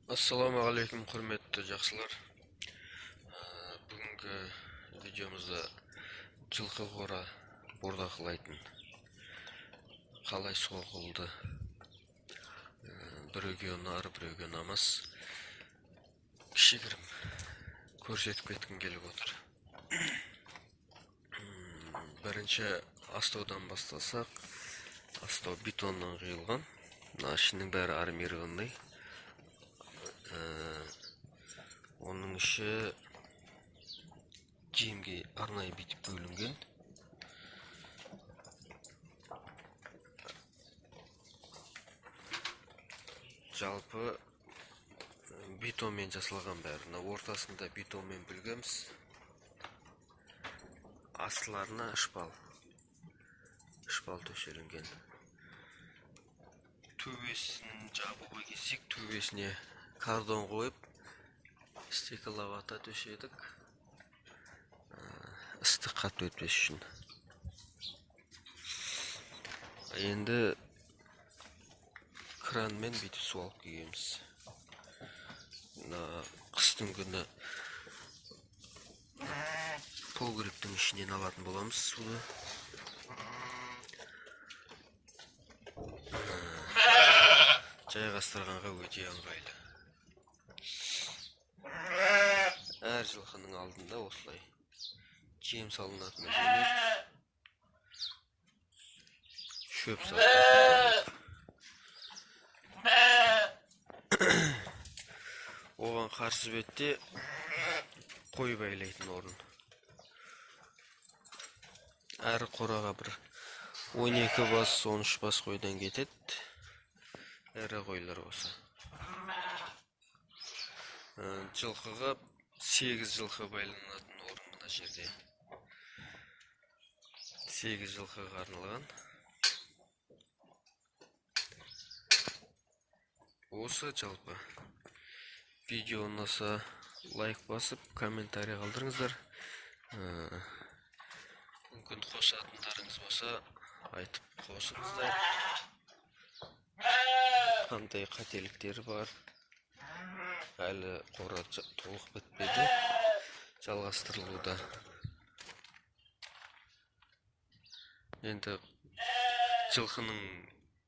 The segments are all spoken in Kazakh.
Ассалаумағалейкум, құрметті жақсылар. Бүгінгі видеомызда жылқы қора бордақылайтын қалай соғылды, біреуге ұнар, біреуге ұнамас, кішігірім көрсетіп кеткім келіп отыр. Бірінші астаудан бастасақ, астау бетоннан құйылған, мына ішінің бәрі армированный. Оның іші жемге арнайы бүйтіп бөлінген. Жалпы бетонмен жасалған бәрі. Мына ортасында бетонмен бүлгенбіз. Астыларына шпал төселінген. Төбесін жабуға келсек, төбесіне кардон қойып, стекловата төседік. Ыстық қатты өтпес үшін. Енді кранмен бүйтіп су алып келгенбіз. Мына қыстың күні погребтің ішінен алатын боламыз суды. Жайғастырғанға өте ыңғайлы. Әр жылқының алдында осылай жем салынатын бөлек, шөп салынатын бөлек. Оған қарсы бетте қой байлайтын орын. Әр қораға бір 12 бас, 13 бас қойдан кетеді. Ірі қойлар болса. Жылқыға 8 жылқы байланатын орын мына жерде. 8 жылқыға арналған. Осы жалпы видео ұнаса лайк басып, комментарий қалдырыңыздар. Мүмкін қосатындарыңыз болса айтып қосыңыздар. Қандай қателіктері бар? Әлі қора толық бітпеді, жалғастырылуда. Енді жылқының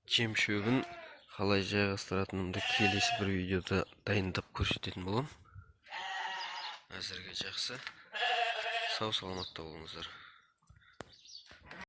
жем шөбін қалай жайғастыратынымды келесі бір видеода дайындап көрсететін боламын. Әзірге жақсы. Сау саламатта болыңыздар.